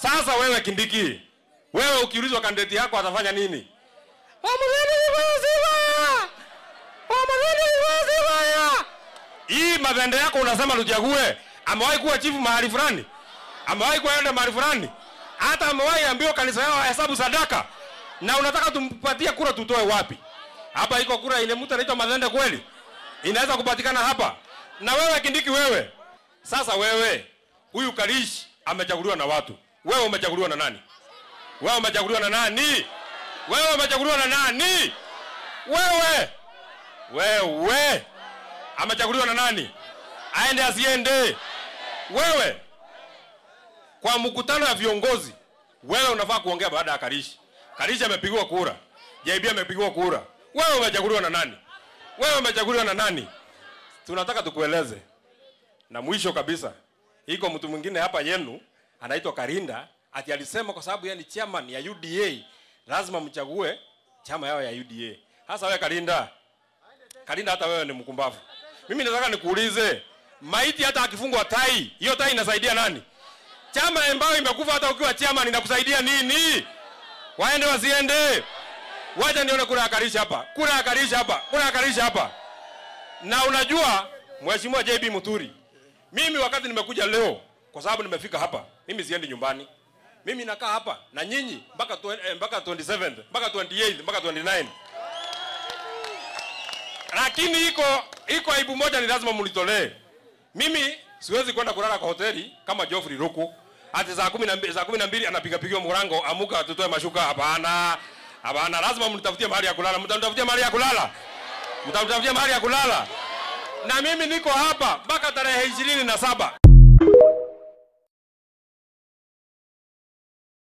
Sasa wewe Kindiki, wewe ukiulizwa kandidati yako atafanya nini? Hii mavende yako unasema tuchague. Amewahi kuwa chifu mahali fulani? Amewahi kuenda mahali fulani? Hata amewahi ambiwa kanisa yao hesabu sadaka? Na unataka tumpatie kura tutoe wapi? Hapa iko kura ile mtu anaitwa Madhende kweli? Inaweza kupatikana hapa? Na wewe Kindiki wewe. Sasa wewe, huyu Karish amechaguliwa na watu. Wewe umechaguliwa na nani? Wewe umechaguliwa na nani? Wewe umechaguliwa na nani? Wewe. Wewe. Amechaguliwa na nani? Aende asiende? Wewe. Kwa mkutano ya viongozi, wewe unafaa kuongea baada ya Karish. Karish amepigiwa kura. JB amepigiwa kura. Wewe umechaguliwa na nani? Wewe umechaguliwa na nani? Tunataka tukueleze. Na mwisho kabisa, iko mtu mwingine hapa yenu anaitwa Karinda, ati alisema kwa sababu yeye ni chairman ya UDA, lazima mchague chama yao ya UDA. Hasa wewe Karinda. Karinda, hata wewe ni mkumbavu. Mimi nataka nikuulize, maiti hata akifungwa tai, hiyo tai inasaidia nani? Chama ambayo imekufa hata ukiwa chairman inakusaidia nini? Waende wasiende? Wacha nione kura ya Karish hapa. Kura ya Karish hapa. Kura ya Karish hapa. Na unajua Mheshimiwa JB Muturi, mimi wakati nimekuja leo, kwa sababu nimefika hapa, mimi siendi nyumbani. Mimi nakaa hapa na nyinyi mpaka 27th, mpaka 28th, mpaka 29. Lakini iko aibu moja ni lazima mlitolee. Mimi siwezi kwenda kulala kwa hoteli kama Geoffrey Ruku. Ati saa 12, saa 12 anapiga pigiwa mlango, amuka tutoe mashuka. Hapana. Hapana, lazima mnitafutie mahali ya kulala. Mtanitafutie mahali ya kulala. Mtanitafutie mahali ya kulala. Na mimi niko hapa mpaka tarehe 27.